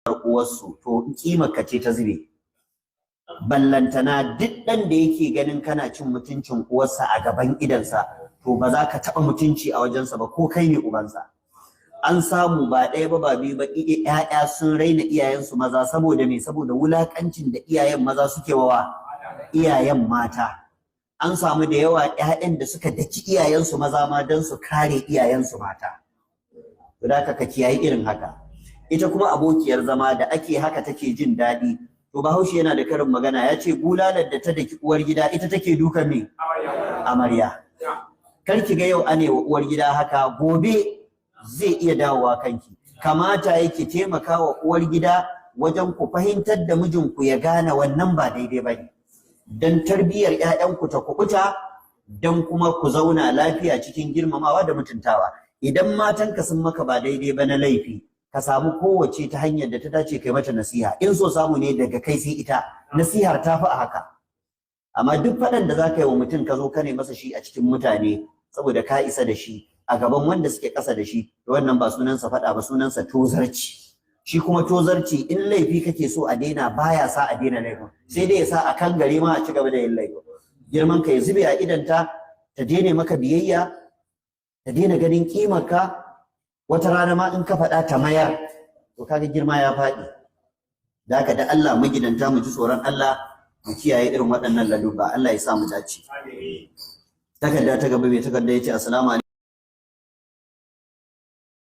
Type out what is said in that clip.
Uwarsu, to kimar ka ce ta zube. Ballantana duk ɗan da yake ganin kana cin mutuncin uwarsa a gaban idansa, to ba za ka taɓa mutunci a wajensa ba, ko kai ne ubansa. An samu ba ɗaya ba, ba biyu ba, ‘ya'ya sun raina iyayensu maza. Saboda me? Saboda wulaƙancin da iyayen maza suke wa iyayen mata. An samu da yawa ‘ya'yan da suka daki iyayensu maza ma don su kare iyayensu mata. To da ka kiyayi irin haka. Ita kuma abokiyar zama da ake haka take jin daɗi, to Bahaushe yana da karin magana, ya ce bulalar da ta daki uwar gida, ita take dukan me? Amarya. Kar ki ga yau ane wa uwar gida haka, gobe zai iya dawowa kanki. Kamata yake taimaka wa uwar gida wajen ku fahimtar da mijinku ya gane wannan ba daidai bane, dan tarbiyyar ƴaƴanku ta kubuta, dan kuma ku zauna lafiya cikin girmamawa da mutuntawa. Idan matanka sun maka ba daidai ba na laifi, ka samu kowace ta hanyar da ta dace kai mata nasiha. In so samu ne daga kai sai ita, nasihar ta fi a haka. Amma duk faɗan da za ka yi wa mutum, ka zo ka ne masa shi a cikin mutane saboda ka isa da shi a gaban wanda suke ƙasa da shi, to wannan ba sunansa faɗa ba, sunansa tozarci. Shi kuma tozarci, in laifi kake so a daina, baya sa a daina laifin, sai dai ya sa a kan gare ma a ci gaba da yin laifin. Girman ka ya zube a idanta, ta daina maka biyayya, ta daina ganin kimarka. Wata rana ma in ka faɗa ta mayar, to kaga girma ya faɗi. Da haka, da Allah magidanta, mu ji tsoron Allah, mu kiyaye irin waɗannan ladubba. Allah ya sa mu dace. Takarda ta gaba, mai takarda ya ce, "Assalamu alaikum."